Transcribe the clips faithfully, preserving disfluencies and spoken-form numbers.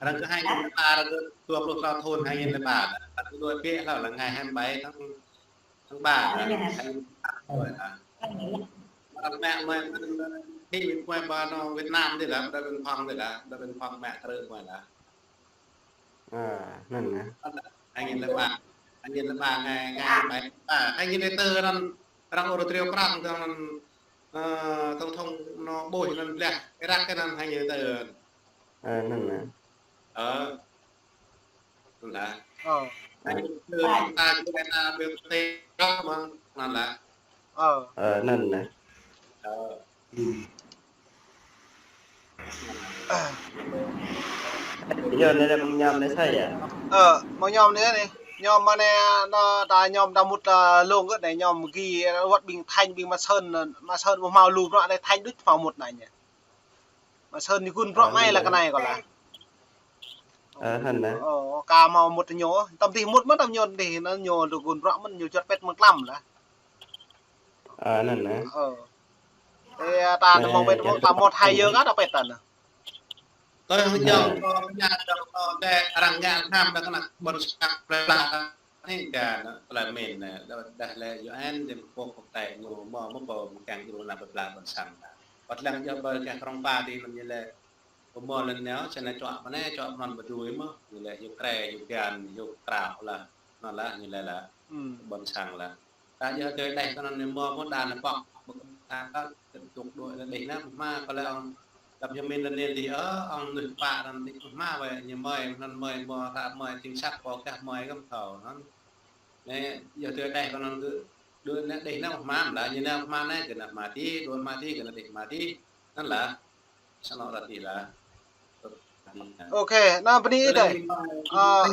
Arăng kơ hai nghìn lẻ ba, arăng kơ dua pluh klâo thun hai nghìn lẻ ba. Arăng kơ đuaĭ biă hlâo lĕ ngày hai mươi bảy tháng, tháng ba. Arăng mă mơi, mơi, mơi, mơi, mơi, mơi, Việt Nam dih lah, đa bên Phong dih lah, đa bên Phong mă krư̆ mơi lah. Ơ, anŭn hă? Hai nghìn lẻ ba, hai nghìn lẻ ba, ngày, ngày hai mươi bảy tháng ba, hai nghìn lẻ tư anŭn, arăng ur triu prăng, anŭn, ơ, tổng thống anŭn ƀuh anŭn blah, Irak anŭn hai nghìn lẻ tư. Ơ, anŭn hă? Ơ. Anŭn lah. Ơ. Hai nghìn lẻ tư ta, ta, ta, ta, ta, ta, anŭn lah. Ơ. Ơ, anŭn hă? Ơ. Yơh, anai lĕ mơ̆ng ñu anai sa yơh. Ơ, mơ̆ng ñu anai anai. Ñu mơ̆ng anai, anŭn ta ñu ta mŭt, ơ, lông kơ anai ñu gih wơ̆t ƀing Thanh, ƀing Mã Sơn, Mã Sơn ƀu hmâo lu bruă anai Thanh đôč hmâo mŭt anai ñu. Mã Sơn ñu gŭn bruă mơi lah kơ anai kơ lah. Ơ, anŭn hă? Ơ, ka hmâo mŭt ñu. Tăm tih mŭt mơ̆n tăm ñu tih, anŭn ñu gŭn bruă mơ̆n ñu juăt pĕt mơ̆ng tlam lah. Ơ, anŭn hă? Ơ. Ê, ta anŭn mơ̆ng pĕt mơ̆ng tlam mŭt hai yơh kơ ta pĕt ta anŭn. Tui hăng jơ̆ng kơ ñu jơ̆ng kơ đe arăng ngă hnam đa kơnăk ƀôn sang plơi pla anai kơ anŭn plơi min anai, đa, đa lĕ U N, Liên Hợp Quốc, quốc tế ñu hmâo mơ̆ pô mơkeng djru ană plơi pla ƀôn sang ta. Wơ̆t lăng jơ̆ ƀơi gah Krông Pa dih anŭn ñu lĕ pơmơ̆ lŏn ñu, sĭt anai čuă mơ̆n anai, čuă mơ̆n ƀu dưi mơ̆, ñu lĕ yua krê, yua kian, yua krao lah, anŭn lah, ñu lĕ lah, ƀôn sang lah. Ta yơh tơlơi đeh kơ anŭn ñu hmâo mơ̆ đa anai pŏk, ƀu kơ ta kơ tŭk đuaĭ lĕ đih anai, hmâo kơ lĕ ŏng, lăp ñu min lĕ anai dih, ơ, ŏng mơnuih pă anŭn đih hmâo wơ̆t, ñu mơi, anŭn mơi, mơi, hră mơi, chính xác pô gah mơi kơ thâo anŭn. Anai, yơh tơlơi đeh kơ anŭn kơ, đuaĭ anai đih anai hmâo lah, ñu anai hmâo anai, gơ̆ anai hmâo dih, đuaĭ hmâo dih, gơ̆ anai đih hmâo dih. Anŭn lah. Sa anŏ ră tih lah. Ôkê, anŭn bơni ih dơi. Ƀing mơi,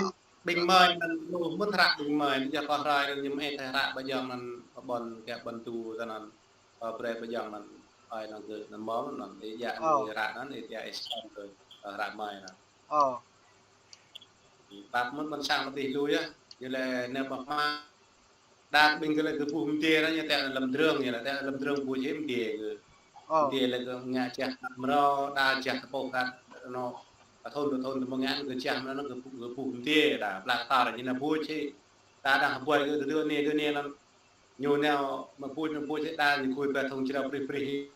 ƀing mơi anŭn lu mŭt hră ƀing mơi, anŭn jăk kơ hrơi anŭn ñu mơ̆ ih hră ƀơi jơ̆ng anŭn ƀôn kiă ƀôn tu ta anŭn, ơ, brơi ƀơi jơ̆ng anŭn, ơi anŭn kơ anŭn mơ̆n anŭn, ih jăk anŭn ih hră anŭn, ih jăk ih sơkăn kơ, ơ, hră mơi anŭn. Ơ. Pap mŭt ƀôn sang mơ̆ tih lu yơh, ñu lĕ anai pơhmă Đa ƀing gơ̆ lĕ gơ̆ ƀuh mơdê anŭn ñu tĕk lăm drơ̆ng ñu lĕ, tĕk lăm drơ̆ng ƀuh čih mơdê gơ̆. Ơ. Mơdê lĕ gơ̆ ngă jah mrâo, đa jah tơpôh kăt, anŭn, kơ thŭn, kơ thŭn tơmơ̆ng ngă gơ̆ jah mrâo anŭn gơ̆ ƀuh, gơ̆ ƀuh mơdê đa, pla kơ tar ñu anŭn ƀuh čih. Đa đa ƀuh gơ̆ dơ̆ anai, dơ̆ anai anŭn. Ñu nao mă buč, mă buč hĭ đa ñu gui pơ thŭng jrao brih brih.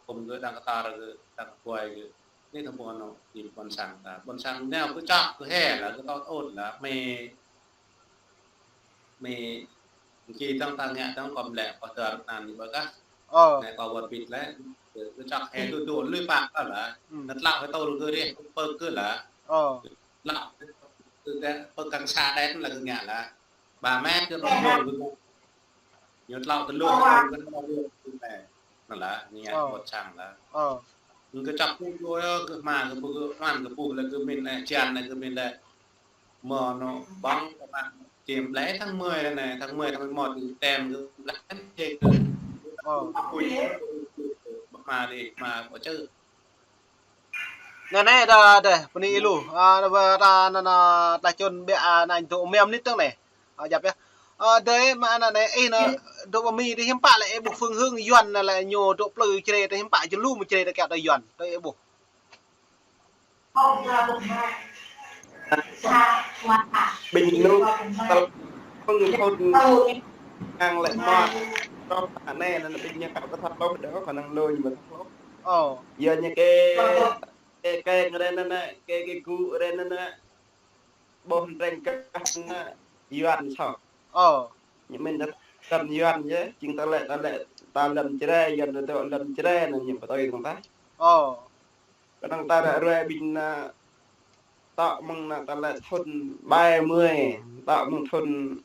Kông kơ đang kơ tar kơ đang kơ kuai kơ. Anai thâo ƀuh anŏ, ƀing ƀôn sang ta. Ƀôn sang nao kơ čŏk kơ hĕ lah, kơ tŏ ôt lah, mê, mê, či tăng ta ngă tăng kŏm lĕ, kơ tơr nan ñu ƀă kah. Ơ. Anai kơ wơr bĭt lĕ, kơ čŏk hĕ dŏ dŏ lui pă kơ lah. Ơ. Năt lăo hĕ tơl kơ rih pơ kơ lah. Ơ. Lăo kơ pơ kăng sa đen lah kơ ngă lah. Ba mét kơ ƀă dŏ kơ. Ñu tlao tơlŭk kơ ƀă dŏ kơ. Anai lah, ñu ngă ƀôn sang lah. Ơ. Kơ čŏk kơ dŏ, kơ hma, kơ ƀuh, kơ hman, kơ ƀuh lah kơ min, eh, jan lah kơ min lah. Mơ̆ anŏ ƀơ̆ng kơ ƀă čiêm lĕ tháng mười lah anai, tháng mười, tháng mười một kơ tem kơ lĕ čê kơ. Ơ. Ƀă hma đi, hma ƀu čư. Anai, anai, đa, đa, bơni lu. A, đa, đa, đa, đa, đa čun ƀiă, a, anai dŏ mơ̆ng anai tơ̆ng anai. A, djăp yơh. A, đa, mă anai, anai, ih anai, dŏ pơ Mi đa hiư̆m pă lĕ, ih ƀuh phương hướng Yuan anai lĕ ñu dŏ plư Jrai đa hiư̆m pă, jơlŭ mơ̆ng Jrai đa kiăng đa Yuan. Đa ih ƀuh. Ƀing ñu tal phun phun ngang lĕ mơ̆. Rŏ anai anŭn ƀing ñu kăl kơ thâo hluh đôč, kơ năng lui mơ̆ thâo hluh. Ơ. Yua ñu kơ, kơ, kơ ngă rĕ anŭn, kơ, kơ gŭ rĕ anŭn. Ƀuh rĕng kah anŭn Yuan soh. Ơ. Ñu min ta lăm Yuan yơh, jing ta lĕ, ta lĕ, ta lăm Jrai, Yuan ta lăm Jrai anŭn ñu pơtui tơ̆ng ta. Ơ. Kơ năng ta ră ruai ƀing anŭn, tŏ mơ̆ng anŭn ta lĕ thŭn bảy mươi, tŏ mơ̆ng thŭn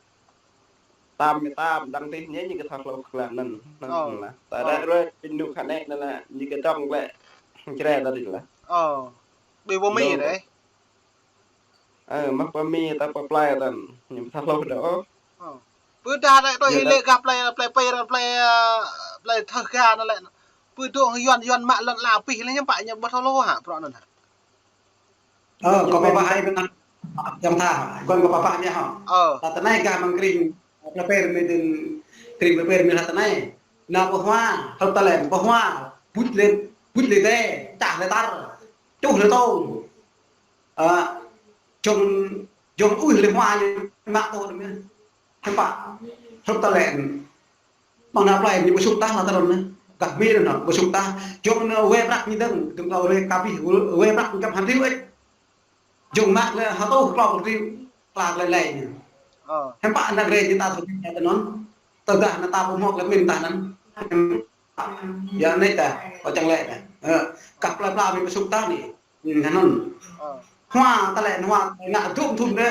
tám mươi tám, đang tih ñu, ñu kơ thâo hluh kơ lăm anŭn. Ơ. Anŭn lah. Ta ră ruai ƀing ñu khă anai anŭn lah, ñu kơ dŏng lĕ Jrai ta đih lah. Ơ. Ƀing pơ Mi đa. Ơ, mă pơ Mi ta pơ plơi ta, ñu thâo hluh đôč. Ơ. Pơ đa đa tui ih lĕ gah plơi, plơi pê, plơi, ơ, plơi thơh ga anŭn lĕ. Pơ dŏ Yuan, Yuan mă lŏn ala pih lĕ hiư̆m pă ñu ƀu thâo hluh hă, bruă anŭn hă? Ơ, kâo pơpă hai pơnah. Yang tha, kâo pơpă ñu hă. Ơ. Ta tơ anai gah mơ̆ng kring, plơi pê Mi dơ̆ng kring plơi pê Mi hă tơ anai. Nao pơ hua, hrup ta lĕ pơ hua, buč lĕ, buč lĕ tê, čah lĕ tar, čuh lĕ tông. Ơ, jŏng, jŏng ui lĕ hua ñu mă tŏ đơ̆m yơh. Hiư̆m pă, hrup ta lĕ. Mơ̆ng anai plơi ñu ƀu sŭk tah lah ta anŭn anai. Gah Mi anŭn ƀu sŭk tah. Jŏng anŭn wai prăk ñu dơ̆ng, dơ̆ng tơlơi kơ abih, wai prăk ñu kăm hăn riu ĕč. Jŏng mă lĕ hơtŏ klâo riu, klă lĕ lĕ ñu. Ơ. Hiư̆m pă anŭn rĕ ñu ta thâo ta anŭn. Tơdah anŭn ta ƀu hmâo lĕ min ta anŭn. Yua anai ta, kâo čang lĕ ta. Ơ, gah plơi pla Mi ƀu sŭk tah anai. Ơ, anŭn. Ơ. Hua ta lĕ, hua ngă dŭm thŭn đa.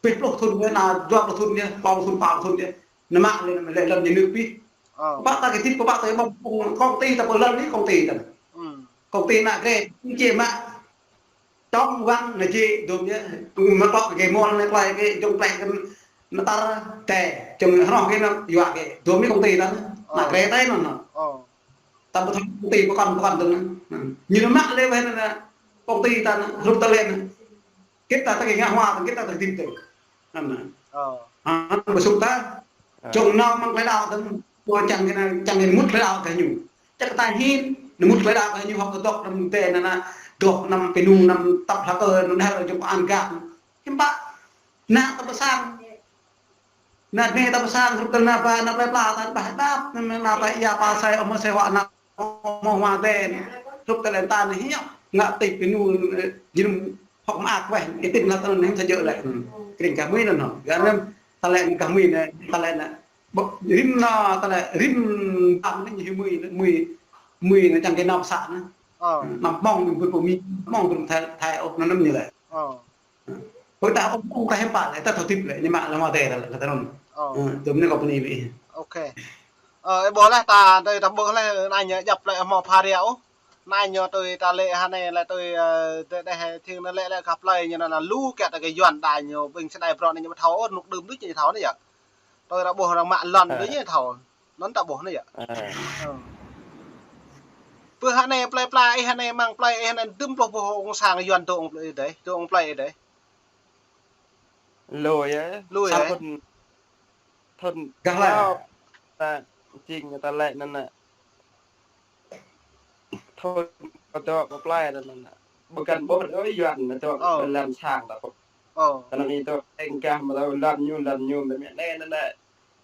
Pih pluh thŭn đa, anŭn dua pluh thŭn đa, klâo pluh thŭn, pă pluh thŭn đa. Anŭn mă lĕ, lĕ lŏn ñu nưk pih. Ơ. Pă ta kơ tip, pă ta kơ ƀơ̆ng, công ty ta pơ lŏn anai, công ty ta. Ơ. Công ty anŭn grê, ñu či mă. Trong wang anŭn či dŭm đa. Mă tŏ kơ mol anai, plơi kơ, jŏng plơi kơ, mă tar tê, jŏng hroh kơ anŭn, yua kơ. Dŭm anai công ty ta. Anŭn grê tê anŭn. Ơ. Ta ƀu thâo công ty pơkŏn pơkŏn dơ̆ng anŭn. Ñu anŭn mă lĕ wai anŭn công ty ta anŭn, hrup ta lĕ anŭn. Kơ ta ta kơ ngă hua ta, kơ ta ta kơ tip ta. Anŭn. Ơ. Anŭn ƀu sŭk tah. Ơ. Jŏng nao mơ̆ng plơi đaŏ dơ̆ng, ƀu čang kơ anŭn, čang kơ mŭt plơi đaŏ kơ ñu. Čang kơ ta hin, anŭn mŭt plơi đaŏ kơ ñu hŏk kơ dŏ anŭn tê anŭn, dŏ anŭn pơnu anŭn tăp hlak ơ anŭn đah jŏng pơ-an gah. Hiư̆m pă, anŭn ta pơsang. Anŭn anai ta pơsang hrup tơl anŭn ba anŭn plơi pla ta ƀah đăp, anŭn anŭn ta ia pa sai, ơ mơ̆ sai hua anŭn, ơ mơ̆ hua ten. Hrup tơl anŭn ta anŭn hiăp, ngă tip pơnu, jing hŏk mă ak weh, itin lah tơl anŭn sa jơ̆ lĕ. Kring gah Mi anŭn hŏ. Gah anŭn, ta lĕ gah Mi anŭn, ta lĕ anŭn. Ƀu, rĭm anŭn, ta lĕ rĭm tam anŭn ñu Mi, Mi, Mi anŭn čang kơ nao pơ sang anŭn. Ơ. Anăm mơ̆ng ƀing pơ Mi, mơ̆ng ƀing Thái, Thái ôh anŭn anŭn ñu lĕ. Ơ. Ơ, ta ôh, ôh, ta hiư̆m pă lĕ, ta thâo tip lĕ, ñu mă lĕ hua tê ta lĕ, kơ ta anŭn. Ơ. Ơ, dŭm anai kâo bơni ƀing ih. Ôkê. Ơ, ih ƀuh lah ta, ta, ta ƀuh lah, anai ñu djăp lĕ hmâo phara ôh. Anai ñu tui ta lĕ hă anai lĕ tui, ơ, đe, đe, thing anŭn lĕ, lĕ gah plơi ñu anŭn, anŭn lu kiăng ta kơ Yuan đa ñu, ƀing sơdai brŏ anai ñu ƀu thâo ôh, rơnŭk đưm đôč ñu thâo anai yơh. Tui ta ƀuh arăng mă lŏn đôč ñu thâo. Anŭn ta ƀuh anai yơh. Ơ. Ơ. Pơ hă anai plơi pla, ih hă anai mơ̆ng plơi, ih hă anai dŭm pluh boh ƀôn sang Yuan dŏ mơ̆ng plơi ih đơi, dŏ mơ̆ng plơi ih đơi. Lui yơh. Lui yơh. Thŭn, thŭn gah lĕ. Kâo ta jing ta lĕ anŭn anŭn. Thŭn kâo dŏ pơ plơi anŭn anŭn. Ƀu kăn ƀuh đôč Yuan anŭn dŏ pơ lăm sang ta ƀuh. Ơ. Kơ anŭn anai dŏ tơ̆ng gah mơ̆ lŏn ñu, lŏn ñu, mơ̆ mơ̆ anai anŭn anŭn.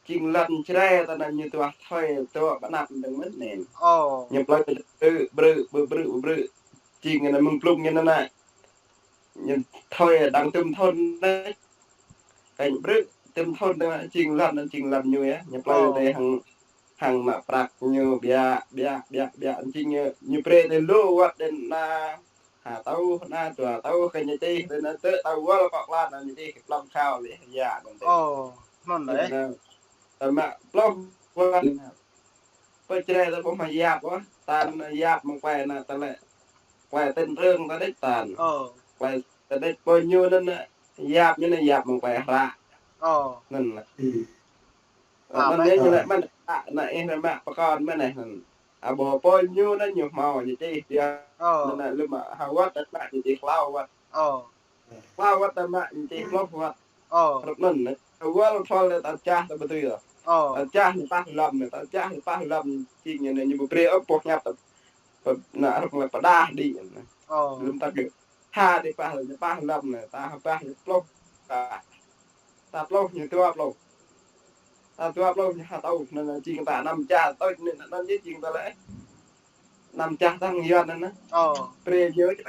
Jing lŏn Jrai ta anai ñu tuah thoi tơ̆ pơnăp dơ̆ng mơ̆n anai. Ơ. Ñu plơi brư̆, brư̆, brư̆, brư̆, brư̆. Jing anai mơ̆ng blung ñu anai. Ñu thoi đang tơm thôn anai. Kơnh brư̆ tơm thôn anai jing lŏn, jing lŏn ñu yơh. Ñu plơi anai hăng, hăng mă prăk ñu biă, biă, biă, biă. Jing ñu, ñu brơi anai lu wơ̆t đen anai. Ha tâo, anai dua tâo kơnh ñu tih, đen anai tơ̆ tâo wơl kŏ klan anai ñu tih, plŏng khao lĕ, yă, đen tih. Ơ, anŭn lĕ. Tơma pluh wơ̆t. Pơ Jrai ta ƀuh mă yap ôh, tan yap mơ̆ng klai anai ta lĕ. Klai tên trương ta đĕč tan. Ơ. Klai ta đĕč pơ ñu anŭn yap ñu anai yap mơ̆ng klai hră. Ơ. Anŭn lĕ. Anŭn lĕ ñu lĕ mơ̆n, anai ih mă pơkŏn mơ̆n anai anŭn. Ƀu pơ ñu anai ñu hmâo ñu čih biă. Ơ. Anŭn lĕ lơ̆m hơwơ̆t ta mă ñu čih klâo wơ̆t. Ơ. Klâo wơ̆t ta mă ñu čih pluh wơ̆t. Ơ. Hrup anŭn anai. Wơl thol ta čah ta ƀu dưi. Ơ. Ta čah ñu pah lăm anai, ta čah ñu pah lăm jing ñu anai ñu ƀu brơi ôh pơhiăp ta. Anai hrup anai pơdah đĭ anai. Ơ. Lơ̆m ta kơ ha đĭ pah, ñu pah lăm anai, ta pah ñu pluh. Ta, ta pluh ñu dua pluh. Ta dua pluh ñu ha tâo, anŭn jing ta năm čah, tơ̆ anŭn jing ta lĕ. Năm čah tang Yuan anŭn. Ơ. Brơi ñu čih.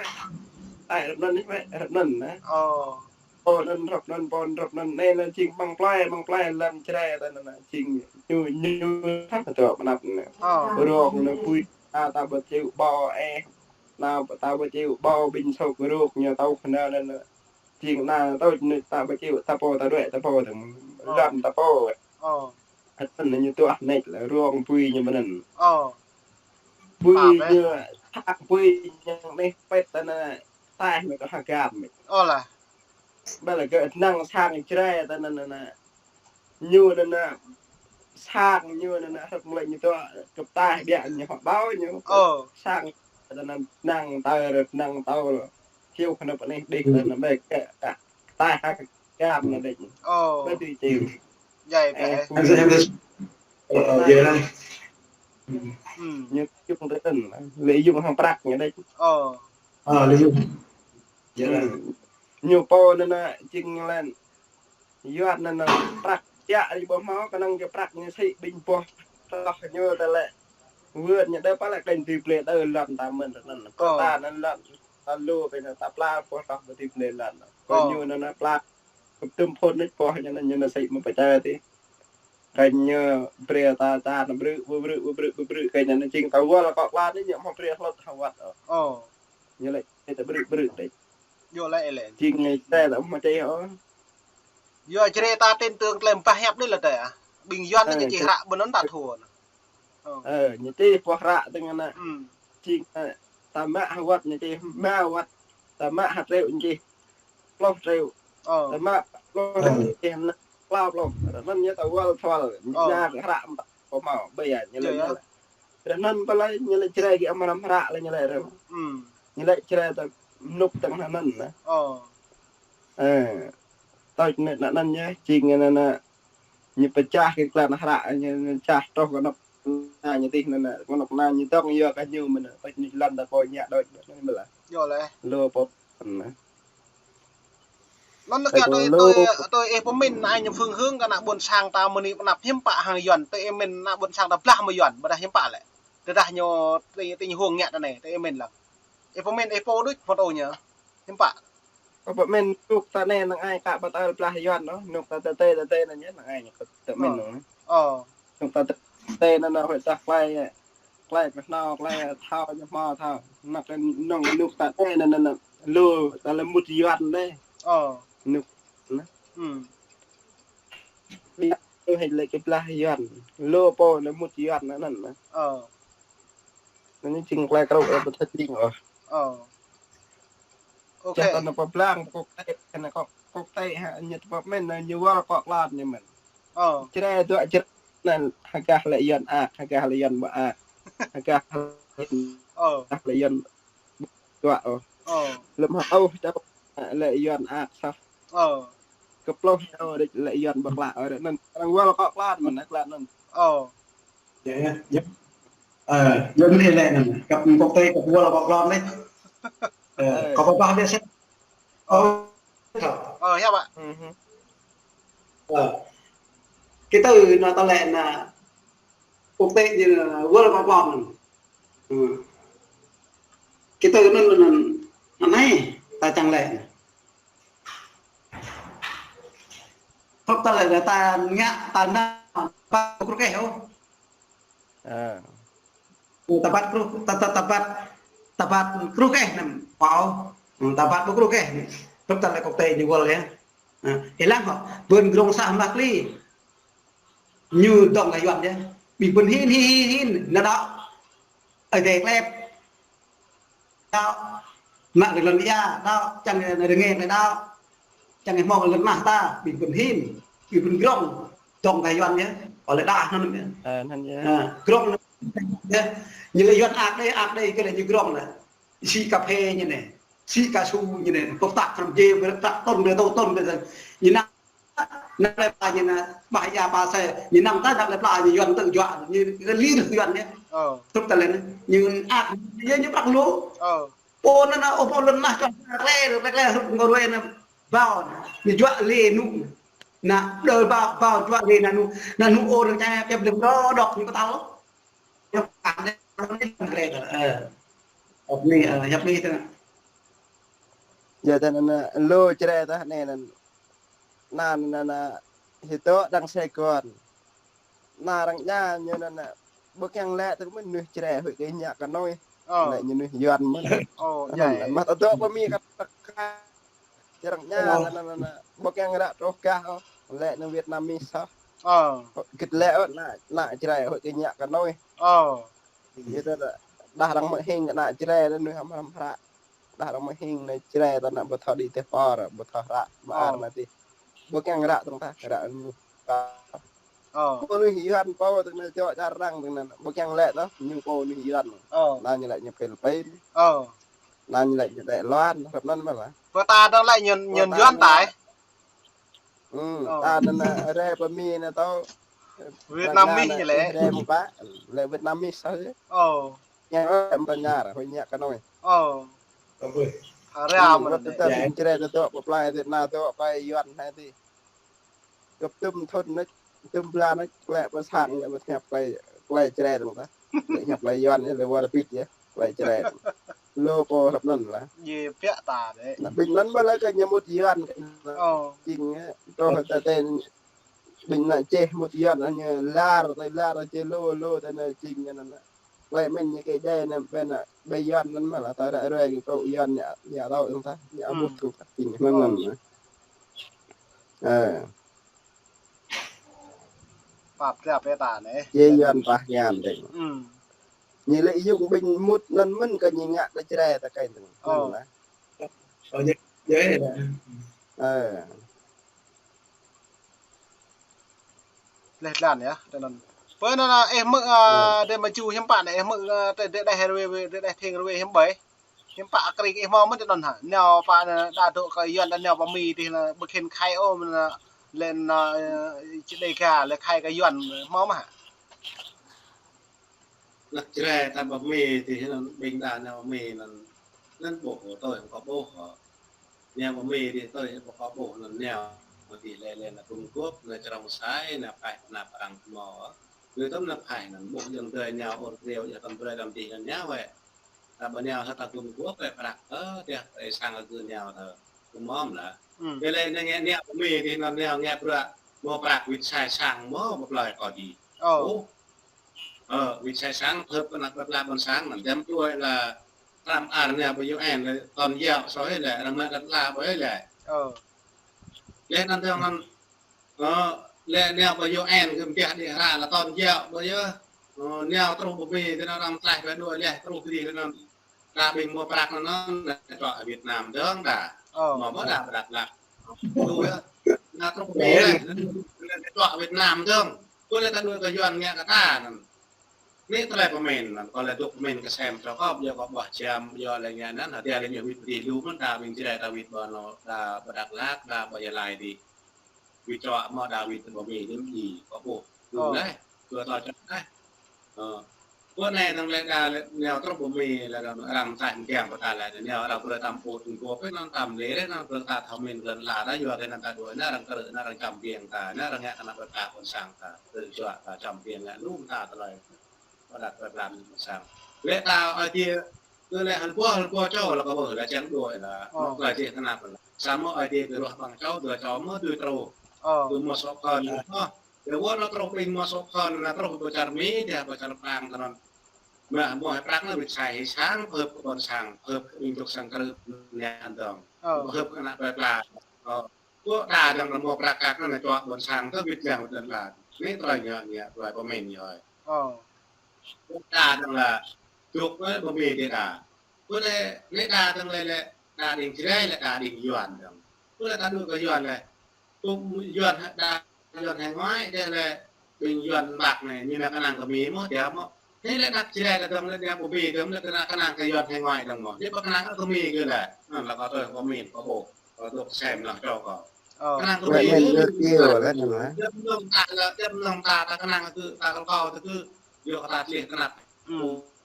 Ai, hrup anŭn čih, hrup anŭn anai. Ơ. Pô anŭn hrup anŭn, pô anŭn hrup anŭn. Anai anŭn jing mơ̆ng plơi, mơ̆ng plơi lŏn Jrai ta anŭn jing ñu, ñu thăng tơ̆ pơnăp anai. Ơ. Rong anai bui, ta, ta ƀu čih ƀâo ĕh. Anai ta ƀu čih ƀâo ƀing sôk ruk ñu tâo kơnơ̆ng anŭn. Jing anai tâo ñu ta ƀu čih ta pô ta đuaĭ ta pô tơ̆ng. Ơ. Lŏn ta pô. Ơ. Hơtăn ñu tuah anai lĕ rong bui ñu mơ̆n anŭn. Ơ. Bui ñu, thak bui ñu anai pĕt ta anai taih mơ̆ kơ hơgam mơ̆. Ơ lah. Ƀơi lĕ kơ năng sang Jrai ta anŭn anai. Ñu anŭn anai sang ñu anŭn anai hrup mơ̆ lĕ ñu tuah kơ taih biă ñu hŏ ƀâo ñu. Ơ. Sang ta anŭn năng tơ, năng tâo. Hiu kơnơ̆p anai đih ta anŭn ƀĕ kơ taih hơgam anai đih. Ơ. Ƀơi tui čih. Jai ƀĕ. Ơ, ơ, ơ, yơh lah. Hm. Ñu čung tơ anŭn, lĕ yŭng hăng prăk ñu đĕč. Ơ. Ơ, lĕ yŭng. Yơh lah. Hm. Ñu pô anŭn anai jing lĕ Yuan anŭn anai prăk čă ri ƀu hmâo, kơnơ̆ng kơ prăk ñu sĭ ƀing boh tơlŏh ñu ta lĕ. Wơ̆t ñu đơi pă lĕ kơnh tui blơi đơi lŏn ta mơ̆n anŭn. Ơ. Ta anŭn lŏn, ta lu kơnh ta pla boh tơlŏh ƀu tui blơi lŏn. Kơ ñu anŭn anai pla Kơtưm phôn anai boh ñu anai, ñu anai sĭ mơ̆ pơčah tih. Kơnh ñu brơi ta čan brư̆, brư̆, brư̆, brư̆, brư̆, kơnh ñu anai jing ta wơl kŏ klan anai ñu mơ̆ brơi hlot hơwăt ôh. Ơ. Ñu lĕ ta brư̆, brư̆ đĕč. Yua lĕ lĕ. Jing ñu ta mơ̆ čih ôh. Yua Jrai ta tin tưởng tơlơi bah hiăp anai lĕ ta ah. Ƀing Yuan anai ñu čih hră ƀơi anŭn ta thua anai. Ơ. Ơ, ñu čih boh hră tơ̆ng anai. Hm. Jing, ơ, ta mă hơwăt ñu čih ma wăt. Ta mă ha triệu ñu čih pluh triệu. Ơ. Ta mă pluh triệu ñu čih anŭn klâo pluh. Anŭn ñu ta wơl thol. Ơ. Ñu hră mơ̆ ta pô hmâo. Ƀơi anŭn ñu lĕ, ñu lĕ. Anŭn pơlai ñu lĕ Jrai kơ amra hră lĕ ñu lĕ rơ̆ng. Hm. Ñu lĕ Jrai ta mơnŭk tơ̆ng anŭn anai. Ơ. Ơ. Tơl anŭn, anŭn ñu jing anŭn anai. Ñu pơčah kơ klan hră, ñu, ñu čah truh kơ anŏ anai ñu tih anŭn anai. Kơ anŏ anai ñu tŏng yua kơ ñu mơ̆n anai. Tơl ñu lăn ta pô ñă đôč anŭn mơ̆ lah. Yua lĕ. Lu pô anŭn anai. Anŭn lĕ kơ tui, tui, tui ih pơmĭn anai ñu phương hướng kơ ană ƀôn sang ta mơ̆ng anai pơ anăp hiư̆m pă hăng Yuan, tui ih pơmĭn ană ƀôn sang ta blah mơ̆ng Yuan, ƀôdah hiư̆m pă lĕ. Tơdah ñu tui, tui ñu hông ngă ta anai, tui ih pơmĭn lăng. Ih pơmĭn ih pô đôč pơtô ñu. Hiư̆m pă. Kơ pơmĭn anŭn ta anai năng ai kơ ƀu tơl blah Yuan ôh, anŭn ta tơtê, tơtê anŭn ñu năng ai ñu kơ pơmĭn anŭn. Ơ. Anŭn ta tơtê anŭn anŭn hơi tah klai, klai kơ hnâo, klai thâo, ñu hmâo thâo. Năng anŭn anŭn ta anai anŭn anŭn lu, ta lĕ mŭt Yuan anai. Ơ. Anŭn anŭn. Hm. Ƀiă, hơi lĕ kơ blah Yuan. Lu pô lĕ mŭt Yuan anŭn anŭn. Ơ. Anŭn jing klai krŭ ƀu thâo jing ôh. Ơ. Ôkê. Čeh ta anŭn pơblang pơkŏk tĕ, kơ anŭn kŏk, kŏk tĕ ha, ñu tơpă mơ̆n, ñu wơl kŏ klan ñu mơ̆n. Ơ. Jrai dua Jrai anŭn hơgah lĕ Yuan ak, hơgah lĕ Yuan ƀu ak. Hơgah lĕ Yuan, ơ, hơgah lĕ Yuan ƀu dua ôh. Ơ. Lơ̆m hơtŭ čô lĕ Yuan ak soh. Ơ. Kơ pluh čô đĕč lĕ Yuan ƀu klă ôh, anŭn arăng wơl kŏ klan mơ̆n, klan anŭn. Ơ. Yơh, yơh, yơh. Ơ, yơh mơ̆n lĕ anŭn. Kăp quốc tế, kăp wơl kŏ klan anai. Ơ, ơ, kâo pơpă biă sĕ. Ơ. Ơ, hiăp ă. Ơ. Kơ tơ anŭn ta lĕ anŭn quốc tế ñu anŭn World Cup anŭn. Ơ. Kơ tơ anŭn, anŭn, anŭn anai ta čang lĕ. Hrup ta lĕ ta ngă ta nao pă kruh kơ ôh. Ơ. Ta bat kruh, ta, ta, ta bat, ta bat kruh kơ anŭn pă ôh. Ơ, ta bat kruh kơ. Hrup ta lĕ quốc tế ñu World yơh. Ơ, ih lăng hŏ, ƀing grong sa mă kli. Ñu dŏng kơ Yuan yơh. Ƀing ƀun hin, hin, hin, hin, anŭn đaŏ. Ơi Adai klep. Đaŏ. Mă kơ lŏn ia, đaŏ. Čang kơ rơngiă kơ đaŏ. Čang kơ hmâo kơ lŏn mah ta, ƀing ƀun hin. Ƀing ƀun grong. Dŏng kơ Yuan yơh. Ơ lĕ đah anŭn yơh. Ơ, anŭn yơh. Ơ, grong anŭn yơh. Ñu lĕ Yuan ak đơi, ak đơi kơ lĕ ñu grong lĕ. Sĭ cà phê ñu anai. Sĭ cao su ñu anai. Pơtak krăm jê, pơtak tơm, pơtak tơm, pơtak. Ñu năng Năng lĕ pla ñu anŭn, ƀah ia pla sĕ, ñu năng ta năng lĕ pla ñu Yuan tơ̆ juă, ñu lĕ lir Yuan ñu. Ơ. Hrup ta lĕ anŭn, ñu ak, ñu, ñu prăk lu. Ơ. Pô anŭn anŭn, ơ, pô lŏn nah čŏng, klĕ, klĕ, klĕ, hrup ngor wĕ anŭn, bao, ñu juă lĕ anŭn. Anŭn, đơ bao, bao juă lĕ anŭn, anŭn, anŭn ôh, anŭn čang, pĕp lĕ, đơ đŏk, ñu kơtăl. Ñu kơtăl, anŭn, klĕ, ơ. Hợp lý, ơ, hợp lý tơ. Yua tơ anŭn, anŭn, lu čre tah anai anŭn. Anŭn, anŭn, anŭn, hơtŏ đang Sài Gòn. Anŭn arăng djă ñu anŭn, anŭn, ƀu kiăng lĕ tơ mơnuih čre huĭ kơ ñu kơ anai. Ơ. Lĕ ñu mơnuih Yuan mơ̆n. Ơ, anŭn, djai. Anŭn, mă tơdŏ pơ Mi kơ, kơ, črăng djă, ơ, anŭn, anŭn, anŭn, ƀu kiăng ră truh kah ôh. Lĕ anŭn Vietnamese hă. Ơ. Git lĕ ôh, anŭn, anŭn čre huĭ kơ ñu kơ anai. Ơ. Yua tơ đah arăng mơhing anŭn čre anŭn mơnuih hrăm hră. Đah arăng mơhing anŭn čre tơ anŭn ƀu thâo đĭ teh pơr, ƀu thâo hră, mă ar anŭn tih. Ƀu kiăng ră tơ̆ng tah, ră anŭn. Ơ. Pô anŭn Yuan pô tơ anŭn čŏ čar arăng tơ anŭn. Ƀu kiăng lĕ tơ, ñu pô anŭn Yuan. Ơ. Anŭn ñu lĕ ñu Philippin. Ơ. Anŭn ñu lĕ ñu Đài Loan, hrup anŭn mơ̆n lah. Pơ ta dŏ lĕ ñu, ñu Yuan tai. Ơ. Ta anŭn, anŭn, rai pơ Mi anŭn tơ. Vietnamese ñu lĕ. Rai mơ̆ pă, lĕ Vietnamese soh yơh. Ơ. Ñu ơi, mơ̆ tơña, huĭ ñu kơ anai. Ơ. Ơ. Rai mơ̆ tơ, tơ, čre tơ tŏ, pơ plơi tơ anŭn tŏ, plơi Yuan anai tih. Gơ̆p tơm thŭn anŭn, tơm blan anŭn, klĕ pơ sang, lĕ pơhiăp plơi, plơi čre tơ̆ng tah. Lĕ hiăp plơi Yuan yơh, lĕ wơr bĭt yơh. Plơi čre. Lu pô hrup anŭn lah. Yê piă ta dêh. Anŭn ƀing anŭn mơ̆ lĕ kơ ñu mŭt Yuan. Ơ. Jing, ơ, truh tơ tơ ƀing anŭn čeh mŭt Yuan, anŭn ñu lar, tơ lar, čeh lu, lu, tơ anŭn jing anŭn. Plơi mĭn ñu kơ djai anŭn ƀing anŭn, ƀing Yuan anŭn mơ̆ lah, tơ ră ruai kơ kâo Yuan ñu, ñu tơ̆ng tah, ñu mŭt tơ̆ng tah, jing anŭn anŭn. Ơ. Pap, pap, pap, ta anai. Yê Yuan pah ñan dêh. Ơ. Ñu lĕ yŭng ƀing mŭt anŭn mơ̆n kơ ñu ngă kơ čre ta kơi tơ̆ng. Ơ. Anŭn lah. Ơ, ñu, ñu, ơ. Leh lan yơh, tơ anŭn. Pơ anŭn, ơ, ih hmư̆, ơ, ơ, dêh mơ̆ ču hiư̆m pă anai, ih hmư̆, ơ, tơ dêh đeh rơwe, dêh đeh theng rơwe hiư̆m ƀơi. Hiư̆m pă akri ih hmâo mơ̆n tơ anŭn hă? Nao pă anŭn đa dŏ kơ Yuan đa nao pơ Mi tih anŭn ƀu khĭn khai ôh mơ̆n anŭn lĕ anŭn, ơ, čơđai ga lĕ khai kơ Yuan hmâo mơ̆ hă? Anŭn čre ta pơ Mi tih anŭn ƀing đa nao pơ Mi anŭn, anŭn ƀuh tui kơ ƀuh hă. Nao pơ Mi tih tui kơ ƀuh anŭn nao pơ tih lĕ lĕ anŭn Trung Quốc, anŭn črông sai, anŭn phaih anŭn pơrăng hmâo. Lui tơm anŭn phaih anŭn ƀuh jơ̆ng dơi nao ur kriu, ia tơm brơi đăm tih anŭn nao wĕ. Ta ƀu nao hă ta Trung Quốc wĕ prăk, ơ, tih, ơ, sang ơ gơ̆ nao tơ. Kơ mơ̆m lah. Ơ. Tơlơi anŭn ngă nao pơ Mi tih anŭn nao ngă prăk, hmâo prăk wĭt sai sang hmâo, hmâo plơi kơ dih. Ơ. Ơ, wĭt sai sang, hơ̆p kơ anăp kơ tla ƀôn sang, anŭn jăm tui lah Trump ar nao pơ U N, lĕ tơ̆n yua soh lĕ, arăng mă kơ tla ƀơi lĕ. Ơ. Leh anŭn tơ̆ng anŭn, ơ, lĕ nao pơ U N kơ mơ̆ đĭ hră lah tơ̆n yua ƀơi yơh. Ơ, nao truh pơ Mi, tơ̆ng anŭn arăng tlaih pơ đuaĭ leh, truh kơ dih tơ̆ng anŭn. Đa ƀing hmâo prăk anŭn, anŭn, lĕ čuă Việt Nam dơ̆ng đa. Ơ. Hmâo ƀu đa prăk lah. Tui yơh. Anŭn truh pơ Mi leh, lĕ čuă Việt Nam dơ̆ng. Kơ lĕ ta đuaĭ kơ Yuan ngă kơ ta anŭn. Anai tơlơi pơmĭn anŭn, kơ lĕ dŏ pơmĭn kơ sem trŏ kơ, yua kơ ƀuh jam, yua lĕ ngă anŭn, hơdai lĕ ñu wĭt pơdih lu mơ̆n, đa ƀing čre ta wĭt ƀơi anŭn, đa ƀơi Dak Lak, đa ƀơi Gia Lai dih. Wĭt čuă mơ̆ đa wĭt pơ Mi dih, kơ ƀuh. Lu leh, kơ ta čuă leh. Ơ. Pơ anai dơ̆ng lĕ đa lĕ nao truh pơ Mi lĕ dơ̆ng arăng taih mơ̆ng kiăng pơ ta lĕ nao arăng brơi tăm put tơgŭ pơ anŭn tăm lĕ rĕ anŭn brơi ta thâo mĭn lŏn ala ta yua kơ anŭn ta đuaĭ anŭn arăng krư̆ anŭn arăng čăm biêng ta anŭn arăng ngă kơ anăp ƀơi ta ƀôn sang ta tơjuă ta čăm biêng ngă lŭm ta tơlơi pơđăt pơblan ƀôn sang. Lĕ ta Ơi Adai kơ lĕ hơl pô hơl pô čô lĕ kơ ƀuh lĕ čang đuaĭ lĕ mơ̆ tơlơi čih kơ anăp lĕ. Samơ̆ Ơi Adai kơ ruah ƀăng čô dua čô mơ̆ dui truh. Dua mơ̆ sŏk kơn mơ̆. Dua wơ̆t lĕ truh ƀing mơ̆ sŏk kơn lĕ truh pơ čar Mi dih pơ čar Prang kơ anŭn. Mă mơ̆ hơ̆ prăk anŭn wĭt sai hĭ sang, hơ̆p kơ ƀôn sang, hơ̆p kơ ƀing dŏ sang krư̆ anŭn dơ̆ng. Hơ̆p kơ anăp ƀai pla. Ơ. Kơ ta dơ̆ng rơmô prăk kăk anŭn čuă ƀôn sang tơ wĭt yang wĭt lăn la. Anai tơlơi ñu ñu tơlơi pơmĭn ñu ơi. Kơ ta dơ̆ng lĕ dŏ kơ pơmĭn dih ta. Kơ lĕ anai ta dơ̆ng lĕ lĕ ta ƀing Jrai lĕ ta ƀing Yuan dơ̆ng. Kơ lĕ ta dŏ kơ Yuan lĕ Tŭ Yuan hă đa Yuan hải ngoại dih lĕ ƀing Yuan Bắc anai, ñu nao kơnang kơ Mi mơ̆, dih mơ̆. Anai lĕ anăp Jrai ta dơ̆ng lĕ dih pơ Mi dơ̆ng lĕ kơnang, kơnang kơ Yuan hải ngoại dơ̆ng mơ̆. Dih pơkơnang kơ Mi kơ lĕ. Anŭn lĕ kâo tui kơ pơmĭn kâo ƀuh. Kâo dŏ sem lăng čô kâo. Kơnang kơ Mi kơ. Djŏp mơnơ̆ng ta lĕ, djŏp mơnơ̆ng ta, ta kơnang kơ, ta kơ kâo ta kơ. Yua kơ ta tlih kơnăp.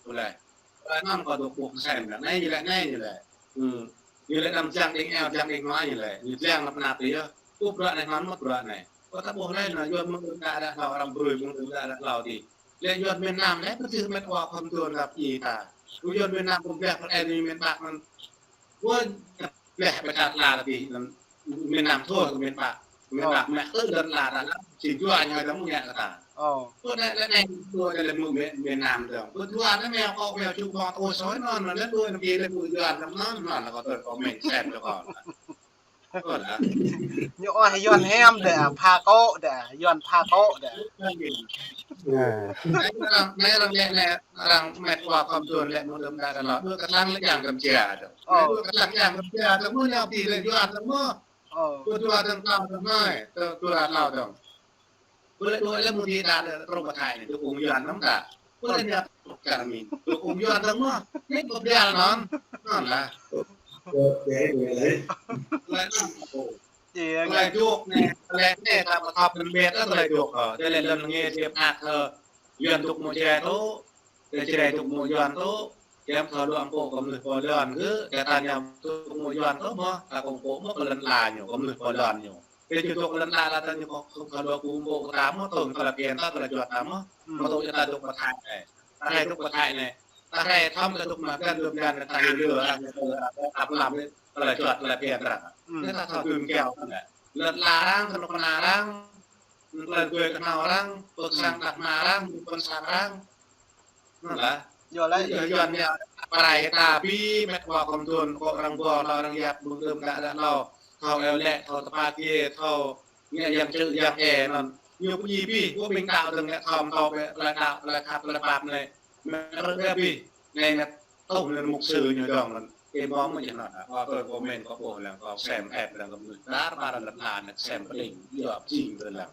Kơ lĕ. Kơ anŭn kâo dŏ ƀuh sem lăng. Anai ñu lĕ, anai ñu lĕ. Ñu lĕ anăm jang đing eo, jang đing hmua ñu lĕ. Ñu jang anăp anăp yơh. Kơ bruă anai hmăn mơ̆ bruă anai. Kơ ta ƀuh lĕ anŭn Yuan mơ̆ng đưm đă đă hlâo, arăng brơi mơ̆ng đưm đă đă hlâo dih. Lĕ Yuan miền Nam lĕ pơtih met wa khŏm tuan lăp i ta. Kơ Yuan miền Nam kơ bleh pơ anai miền Bắc anŭn. Kơ bleh pơ čar la dih anŭn. Miền Nam thua kơ miền Bắc. Miền Bắc mă tơ lŏn la ta lăp. Čin jua ñu hơdơ̆ng mơ̆ ngă kơ ta. Kơ lĕ lĕ anai dua lĕ mơ̆ miền, miền Nam dơ̆ng. Kơ dua anai meo kâo meo čuk ƀơ̆ng ôh soi anŭn lĕ dua anai pia lĕ mơ̆ Yuan anŭn anŭn anŭn lĕ kâo tui kâo pơmĭn sem čô kâo. Kơ lĕ. Ñu ơi Yuan hiam dih, pha kô̆ dih, Yuan pha kô̆ dih. Anai arăng, anai arăng lĕ, lĕ arăng met wa khŏm tuan lĕ mơ̆ng đưm đă đă hlâo. Dua kơtang lĕ yang Kampuchea dơ̆ng. Dua kơtang yang Kampuchea dơ̆ng mơ̆ ñu pia lĕ Yuan dơ̆ng mơ̆. Kơ dua dơ̆ng hlâo dơ̆ng anai, kơ dua hlâo dơ̆ng. Kơ lĕ dua lĕ mơ̆ dih đa lĕ truh pơ Thái anai, dŏ ung Yuan anŭn ta. Kơ lĕ ñu čar Mi, dŏ ung Yuan dơ̆ng mơ̆. Anai kơ bial anŭn. Anŭn lah. Lĕ anŭn kâo. Tơlơi dŏ anai, tơlơi anai ta pơthâo pơmĭn met tơlơi dŏ kơ. Tơlơi lŏn nge dih pơnăk kơ. Yuan dŏ mơ̆ Jrai tŭ. Tơlơi Jrai dŏ mơ̆ Yuan tŭ. Kiăng thâo luă pô kơ mơnuih pô lŏn kơ, kơ ta ñu dŏ mơ̆ Yuan tŭ mơ̆, ta kông pô mơ̆ kơ lŏn la ñu, kơ mơnuih pô lŏn ñu. Kơ ñu dŏ kơ lŏn la la ta ñu kông thâo luă kơ pô kơ ta mơ̆, tơ̆ng tơlơi phiăn ta, tơlơi juăt ta mơ̆, mơ̆ tŭ ñu ta dŏ pơ Thái anai. Ta hrơi dŏ pơ Thái anai. Ta hrơi thăm ta dŏ mă găn dŏ găn ta ñu lơ, ta ñu lơ, ta pơlăm, tơlơi juăt, tơlơi phiăn ta. Anai ta thâo dưm kiao ta anai. Lŏn la arăng, kơnuk kơna arăng, tơlơi tui kơnao arăng, pơk sang đah mă arăng, ƀôn sang arăng. Anŭn lah. Yua lĕ. Yua, Yuan ñu pơrai ta ƀing met wa khŏm tuan, kơ arăng ƀuh hlâo arăng yap mơ̆ng đưm đă đă hlâo. Thâo eo lĕ, thâo tơpă kiê, thâo ngă yang čư̆ yang ê anŭn. Ñu pơjing ƀing, kơ ƀing đaŏ dơ̆ng lĕ khŏm thâo bĕ, tơlơi đaŏ, tơlơi khăp, tơlơi pap anai. Mă rơ̆ bĕ ƀing. Anai mă tŭ anŭn mục sư ñu dơ̆ng anŭn. Kơ mơ̆ng mơ̆ ñu anŭn. Kâo tui kâo pơmĭn kâo ƀuh lăng, kâo sem ĕp lăng kơ mơnuih. Dar ƀar lŏn la anai sem pơđing. Yua pơjing dơ̆ng lăng.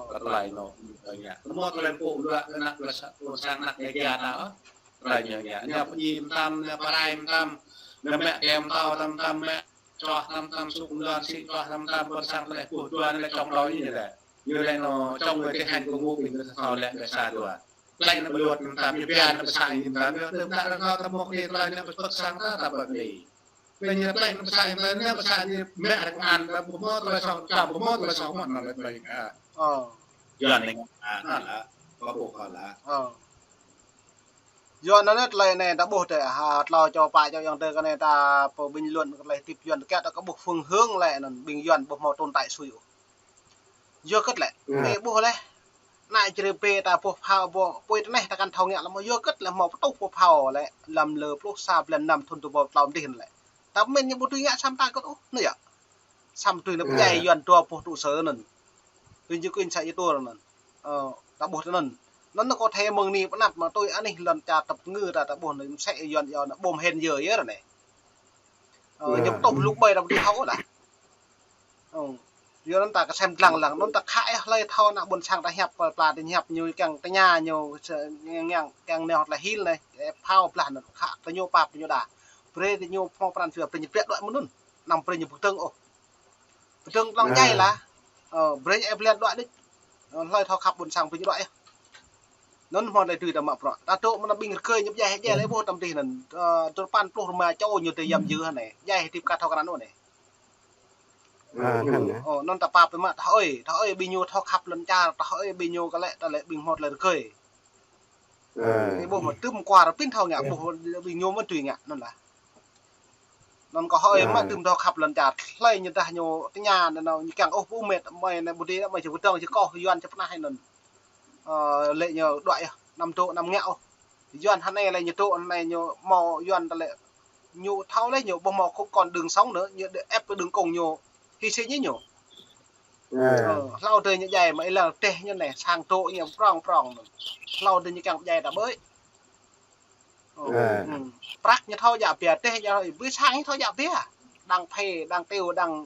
Kơ tơlơi anŭn, tơlơi ñu. Tơmơ̆ tơlơi pô luă kơ anăp ƀôn sang, ƀôn sang anăp Dêga ta. Tơlơi ñu ñu. Ñu pơjing mơtam, ñu pơrai mơtam. Ñu mă kơ mơtâo tam tam, mă čoh tam tam, sŭk mơlon sĭ čoh tam tam, ƀôn sang tơlơi pô dua anai lĕ čŏng đôč ñu lĕ. Ñu lĕ anŭn čŏng wơ̆t kơ hăng kơ ngŏ ƀing kơ thâo lĕ kơ sa dua. Tơlơi anŭn ƀu luă mơtam, ñu pia anŭn pơsai ñu mơtam, ñu tơm đă rơngao ta mơ̆ kơ tơlơi anŭn pơpơk sang ta, ta ƀơ̆ng đĭ. Tơlơi ñu tơlơi anŭn pơsai ñu, tơlơi anŭn pơsai ñu, mă rơ̆k an, ta ƀu mơ̆ tơlơi soh, ta ƀu mơ̆ tơlơi soh mơ̆n anŭn lĕ tơlơi anŭn. Ơ. Yuan anai, anŭn lah, kâo ƀuh kâo lah. Ơ. Yuan anŭn lĕ tơlơi anai ta ƀuh tơ̆, ha, tlâo čô pă čô ayŏng adơi kơ anai ta pơbĭn luận kơ tơlơi tip Yuan tơkă ta kơ ƀuh phương hướng lĕ anŭn ƀing Yuan ƀu hmâo tồn tại sui ôh. Yua hơget lĕ, ơ, ƀuh lĕ. Anai Jrai pê ta ƀuh phao ƀu, pui tơneh ta kăn thâo ngă lăm, yua hơget lĕ hmâo pơtuh ƀuh phao lĕ, lăm lơ pluh sa blan năm thŭn dua rơbâo tlâo mơdih lĕ. Ta pơmĭn ñu ƀu tui ngă samơ̆ ta hơget ôh, anai yơh. Samơ̆ tui anŭn pơdjai Yuan dua ƀuh tŭ sơ anŭn. Tui ñu kơ in sa yơh tur anŭn. Ơ, ta ƀuh tui anŭn. Anŭn kơ thê mơ̆ng anai pơanăp mă tui anih lŏn čar tơpơngư ta, ta ƀuh anŭn mơsĕ Yuan yơh anŭn ƀom hên yơh yơh anai. Ơ, ñu pơtuh lŭk ƀơi ta ƀu dưi thâo ôh lah. Ơ, yua anŭn ta kơ sem lăng lăng, anŭn ta khă yơh hlơi thâo ană ƀôn sang ta hiăp, pla ta hiăp ñu kiăng tơña ñu, kiăng, kiăng nao tơlơi hil anai, phao blah anŭn khă tơ ñu pap tơ ñu đa. Brơi tơ ñu hmâo pran jua, brơi ñu biă đuaĭ mơ̆n anŭn. Anăm brơi ñu pơdơ̆ng ôh. Pơdơ̆ng lăng djai lah. Ơ, brơi ñu ĕp blan đuaĭ đôč. Ơ, hlơi thâo khăp ƀôn sang brơi ñu đuaĭ yơh. Anŭn hmâo tơlơi tui ta mă bruă. Ta tŭ mơ̆n ƀing rơgơi ñu pơdjai, pơdjai lĕ ƀuh tăm tih anŭn. Ơ, tơpăn pluh rơma čô ñu tơyăm jưh anai. Pơdjai hơdip kăt thâo krăn anŭn anai. Ơ, anŭn hă. Ơ, anŭn ta pap mă, ta hơi, ta hơi ƀing ñu thâo khăp lŏn čar, ta hơi ƀing ñu kơ lĕ, ta lĕ ƀing hmâo tơlơi rơgơi. Ơ. Ơ, ƀuh mă tŭm kuar pin thâo ngă, ƀuh ƀing ñu mă tui ngă, anŭn lah. Anŭn kâo hơi mă tŭm thâo khăp lŏn čar, hlơi ñu dah ñu tơña, anŭn ñu kiăng ôh ƀu mĕt, mơi anai ƀu dih, mơi či pơdơ̆ng, či kôh, Yuan či pơnah anŭn. Ơ, lĕ ñu đuaĭ yơh, anăm dŏ, anăm ngă ôh. Yuan hơnai lĕ ñu dŏ, hơnai ñu hmâo Yuan ta lĕ ñu thâo lĕ ñu ƀu hmâo khŭ kon đường sống nữa, ñu đe-, ĕp kơ đường cùng ñu, hy sinh ñu. Ơ, hlâo dơi ñu djai mă ih lăng teh ñu anai, sang dŏ ñu prong prong. Hlâo dơi ñu kiăng djai ta ƀơi. Ơ, prăk ñu thâo djă pia, teh djă, ƀơi sang ñu thâo djă pia. Đang phê, đang tiêu, đang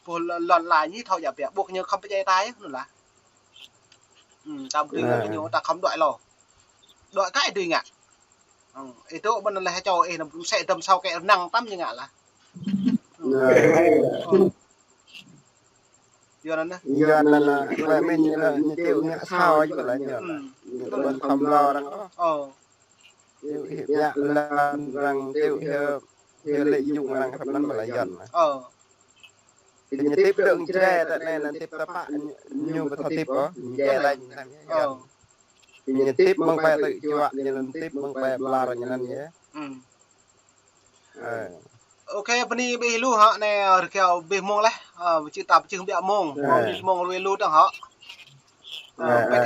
ƀuh lŏn, lŏn la ñu thâo djă pia, ƀuh ñu khŏm pơdjai ta yơh, anŭn lah. Ơ, tam tui ngă kơ ñu, ta khŏm đuaĭ lô. Đuaĭ kơ ih tui ngă. Ơ, ih tŭ ƀơi anŭn lĕ hơčâo ih, anăm sĕ dăm sâo kĕ năng tăm ñu ngă lah. Ơ. Yuan anŭn. Yuan anŭn lah, klă mĭn ñu lah, ñu tŭ ngă sâo ôh lah ñu lah. Ñu tŭ ƀơi thăm lo arăng ôh. Ơ. Tŭ hiăp yă lăn arăng tŭ hiăp, hiăp lĕ yŭng arăng khăp anŭn mă lah Yuan. Ơ. Kơ ñu tip đơ̆ng Jrai ta anai anŭn tip ta pă ñu ƀu thâo tip ôh, ñu djai laĭ tăm Yuan. Ơ. Kơ ñu tip mơ̆ng pơ tŭ čuă, ñu anŭn tip mơ̆ng pơ blar ñu anŭn yơh. Ơ. Ôkê, bơni ƀing lu hă, anai, ơ, rơgao ƀing mông laih, ơ, či ta pơjing biă mông, mông rui lu dơ̆ng hă. Ơ, bye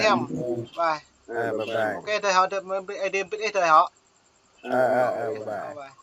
bye. Ơ, bye bye. Ôkê, adơi hă, adơi, adơi, adơi, adơi hă. Ơ, ơ, ơ, bye bye. Bye bye.